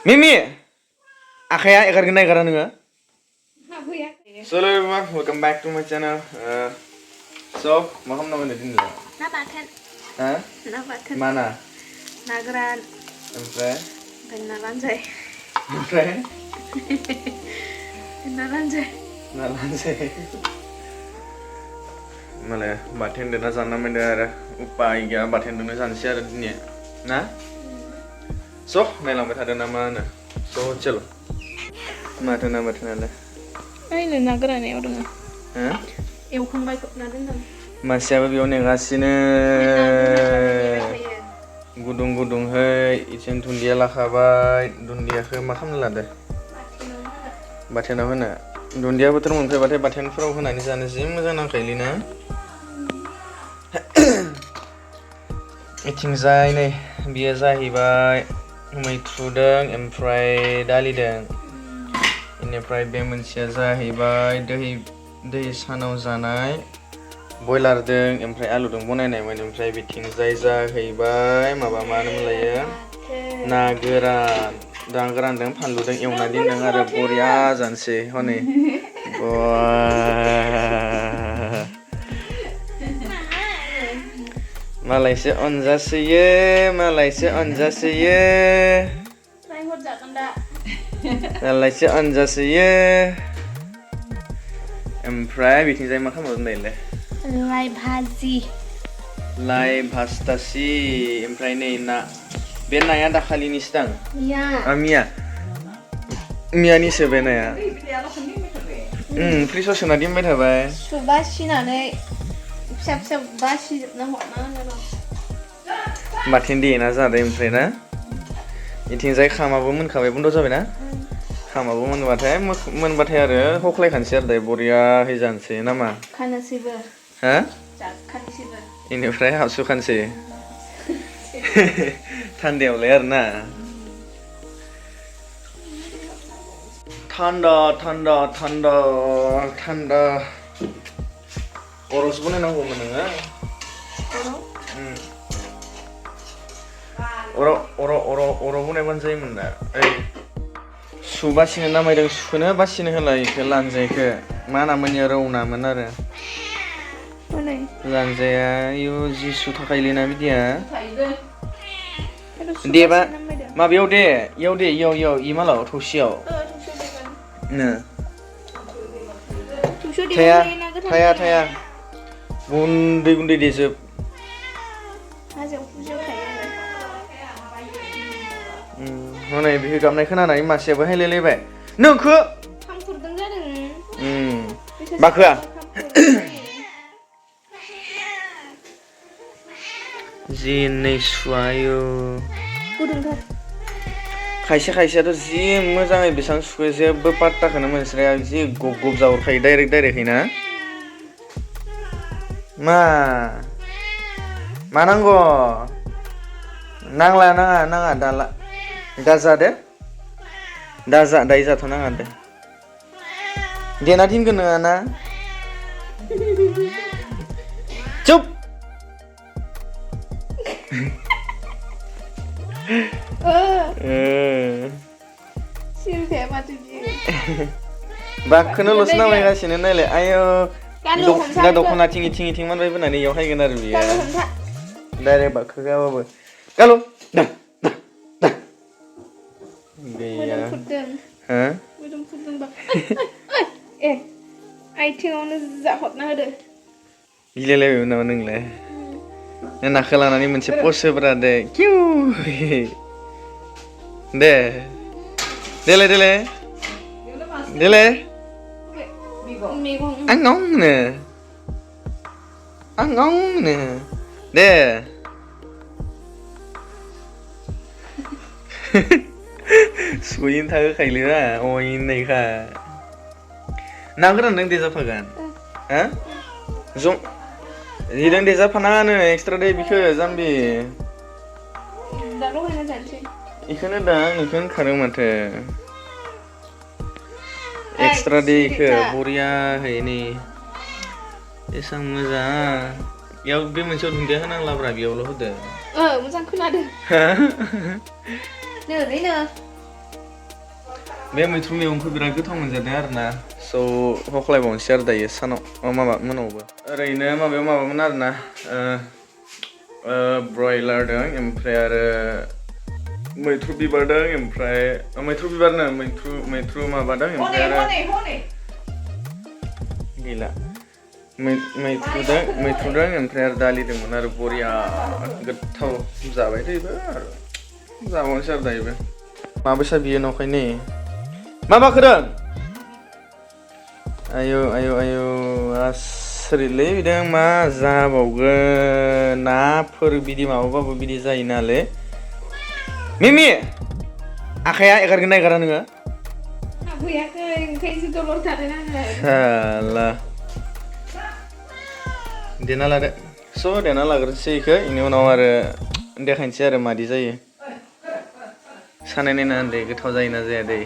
Mimi, akhirnya egar gena egaran nggak? So everyone, welcome back to my channel. So, makan nama ini dulu. Napakan. Hah? Napakan. Mana? Nagaran. Sampai. Benaranjay. Sampai. Benaranjay. Nalanjay. Malah batin dana sana mendara upai gaya batin dana sana siapa dunia, nah? So, nelang bet ada nama na. So, celo. Mata nama ada. Ini nagaran ya orang. Hah? Eukang baik naden dong. Masih apa biar nengasine gudung-gudung hai, icen tundia lah kabai, tundia ke makam lah deh. Batin apa na? Tundia betul mungkin batin perahu kan ini sana sih, macam nak kailina. Itingzai nih, biasa hibai, mwitrujwng, emfrai Dali deng. Ini frai bemensia zahibai, deh sanau zanai, broiler deng, emfrai alu deng bonaikhw, emfrai bitingzai zahibai, maba mana mulai nageran, danggeran deng panlu deng ewnadi deng ada boria zanse, hone. Wah. Malaysia onjase ye, Malaysia onjase ye. Malaysia onjase ye. Emfrai bitingzai मा खालामो होनलाय? Lai bhaji. Lai pastasi, emfrai नै ना. बे नाया दाखालिनि सिगां. Ya. Mia. Miयानिसो बे नाया. फ्रिजआव सोना दोनबाय थाबाय. सुबासिनानै फिसा बासिजोबना हरना होनो बाथेन देना जादों ओमफ्राय ना इथिंजाय खामाबो मोनखाबाय बन्द जाबाय ना खामाबो मोनबाथाय आरो हख्लायखानोसै आरो दाय बरियाहै जानोसै नामा खानोसैबो हा खानोसैबो इनिफ्राय हाबसुखानोसै थान्दायावलाय आरो ना थान्दा अरस बनायनांगौमोन नोङो अराव बनायबानो जायोमोन ना ओइ सु बासिनो नामायदों सुखौनो बासिनो होलाय इखो लानजायखो मा नामोन इयो रौ नामोन आरो लानजाया इयो जि सु थाखायोलैना बिदिया देबा माबायाव दे इयाव इमालाव थौसियाव नो थाया गुन्दै देजोब हनै बिखौ गाबनाय खोनानानै मासेयाबो हायलायलायबाय नोंखो बाखोआ जि नै सुवायो खायसेयाथ' जि मोजाङै बेसां सुखो जेबो पात्ताखौनो मोनस्राया जि गब जाहरखायो डाइरेक्टहै ना मा नांगौ नाङा दाला दाजा दायो जाथ'नाङा दे देना दोनगोन नोङा ना चुप बाखौनोल'सो नामायगासिनो नायलाय आयौ दा दख'ना थिं मानबाय बोनानै इयाव हायगोन आरो बियो डाइरेक्ट बाखौ गाबाबो गालु गैया हा आइथिङावनो जाहरना होदो गिलायलायबायमोन नामा नोंलाय नाखौ लानानै मोनसे पस्ट होब्रा दे किउ दे देलाय आंनो दे सुयैनो थाहोखायोलै अयनैखा ना गोरान नों देजाफागोन हा जं इदों देजाफानाङानो एक्सट्रा दे बिखो जाम्बि इखोनो दा आंनिखौ होनखादों माथो एक्सट्रा दे इखो बरियाहै नै एसां मोजां इयाव बे मोनसेयाव दुन्दिया होनांलाब्रा बेयावल' होदो मोजां खोनादों बे मैथ्रु मैगंखौ बिराद गोथाव मोनजादों आरोना स' हख्लायबावनोसै आरो दायो सानाव माबा मोनावबो ओरैनो माबायाव माबामोन आरोना ब्रयलार दं ओमफ्राय आरो मैथ्रु बिबार दं ओमफ्राय मैथ्रु बिबारनो मैथ्रु माबा दं ओमफ्राय आरो गैला मैथ्रु दं ओमफ्राय आरो दालि दंमोन आरो बरिया गोथाव जाबाय थायोबो आरो जाबावनोसै आरो दायोबो माबायसा बियो नखायनो मा बाखोदों आयौ आसरिलै बिदों मा जाबावगोन नाफोर बिदि माबाबाबो बिदि जायो नालाय मिमि आखाया एगारगोन ना एगारा नोङो आबैयाखै ओंखायनोसो दलर थादों आङो साला देना लादो स' देना लाग्रोसै इखो इनि उनाव आरो देखायनोसै आरो मादि जायो सानाय नायना दे गोथाव जायोना जाया दै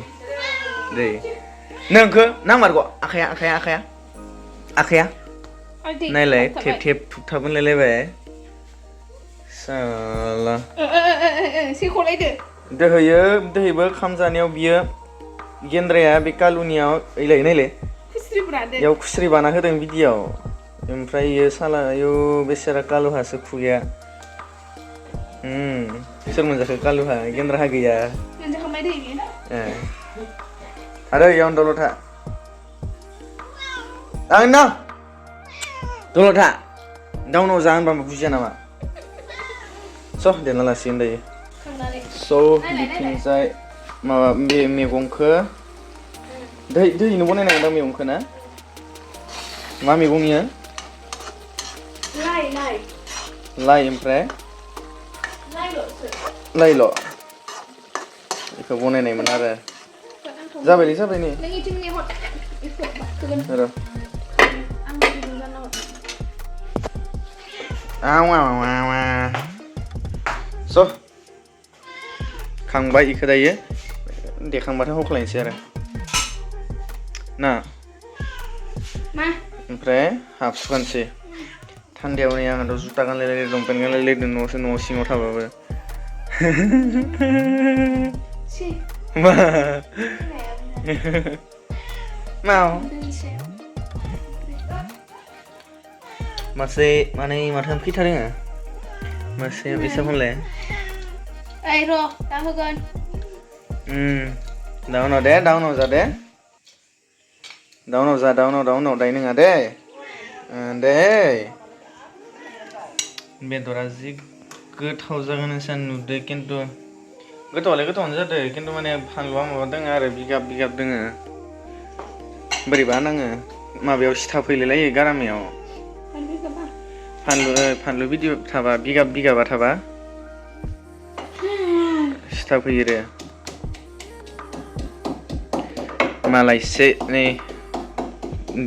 नोंखो नांमारगौ आखाया नायलाय थेब थुबथाब होनलायलायबाय साला दोहैबो खाम जानायाव बियो गेन्द्राया बे कालुनियाव ओइलाय नायलाय बेयाव खुस्रि बाना होदों बिदियाव ओमफ्राय इयो साला आयौ बेसेरा कालुहासो खुगाया सोर मोनजाखो कालुहा गेन्द्राहा गैया मोनजाखांबाय दै बियो आरो इयाव दलथा आंना दलथा दाउनाव जा होनबा बुजिया नामा स' देना लासिगोन दायो स' बिथिंजाय माबा बे मैगंखौ दैनो बनायनांगोन दां मैगंखौ ना मा मैगं इयो लाइ ओमफ्राय लाइल' बेखौ बनायनायमोन आरो जाबाय नै स' खांबाय इखौ दायो देखांबाथाय हख्लायनोसै आरो ना ओमफ्राय हाबसुखानोसै थान्दायाव नै आंहाथ' जुथा गानलायलायदों लंपेन्ट गानलायलायदों न' सिङाव थाबाबो मासे मानै माथाम फैथारो मासे बेसा फनलाय ओइ र' दा होगोन दाउनाव जा दे दाउनाव दायो नङा दे बेदरा जि गोथाव जागोन होनना नुदों खिन्थु गोथावआलाय गोथावानो जादों खिन्थु माने फानलुआ माबा दङ आरो बिगाब दङ बोरैबा नाङो माबायाव सिथाब फैलायलायो गारामायाव फानलु बिदि थाबा बिगाबा थाबा सिथाब फैयो रे मालायसो नै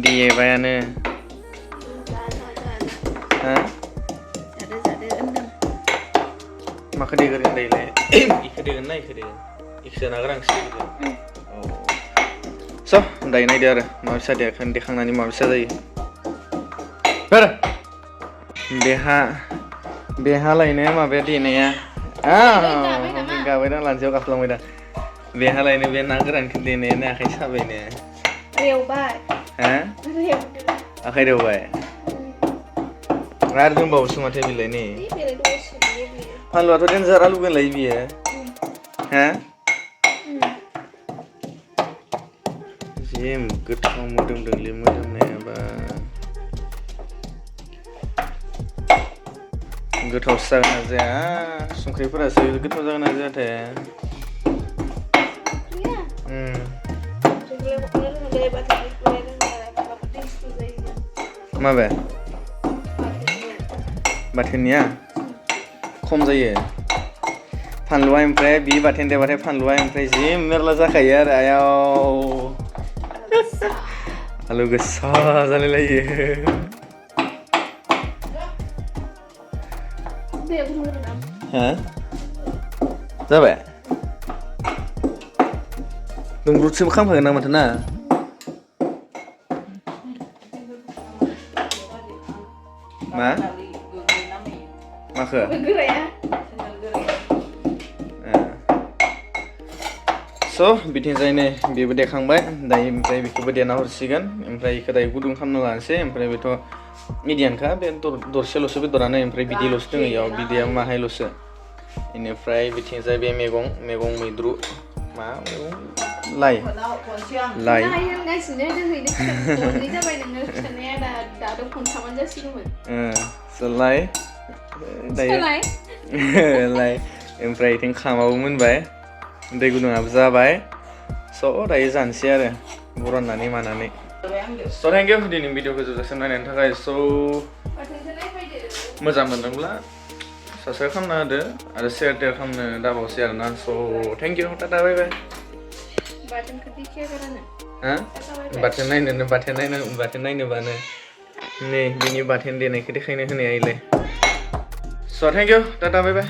देबायानो माखौ देगोन दायोलाय इखौ देगोन ना इखौ नागारांसै स' दायो नायदो आरो माबायसा देखांनानै माबायसा जायो बेहालायनो माबाया देनाया गाबाय दा लान्जायाव गाफ्लांबाय दा बेहालायनो बे ना गोरानखौ देनायानो आखाइ साबायनो आखाइ रेवबाय आरो दंबावोसो माथो बिलाय नै फानलुआथ' देनजार आलु गोनलाय बियो जि गोथाव मोदोमदोंलै मोदोमनायाबा गोथावसो जागोन ना जाया संख्रिफोरासो गोथाव जागोन ना जायाथाय माबे बाथोननिया खम जायो फानलुआ ओमफ्राय बि बाथोन देबाथाय फानलुआ ओमफ्राय जि मेरला जाखायो आरो आयाव आलु गोसा जालायलायो जाबाय दुंब्रुदसोबो खालामखागोन ना माथो ना मा माखो So बिथिंजाय नै बेबो देखांबाय दायो ओमफ्राय बेखौबो देना हरसिगोन ओमफ्राय इखो दायो गुदुं खालामना लानोसै ओमफ्राय बेथ' मिडियानखा बे दरसेल'सो बेदरानो ओमफ्राय बिदैल'सो दङ इयाव बिदैया माहायल'सो इनिफ्राय बिथिंजाय बे मैगं मैद्रु मा मैगं लाइ होनगासिनो दोहैनो खननै जाबाय नोङो खिन्थानाया दाथ' खनथामानो जासिगौमोन so लाइ दायो लाइ ओमफ्राय इथिं खामाबो मोनबाय दै गुदुङाबो जाबाय स' दायो जानोसै आरो बरननानै मानानै स' थेंक इउ दिनै भिडिअखौ जोबजासिम नायनायनि थाखाय स' मोजां मोनदोंब्ला साबस्क्राइब खालामना होदो आरो शेयार खालामनो दाबावसै आरोना स' थेंक इउ टाटा बाय बाय बाथोन नायनोबानो नै बिनि बाथोन देनायखौ देखायनो होनाया इलाय स' thank you tata bye bye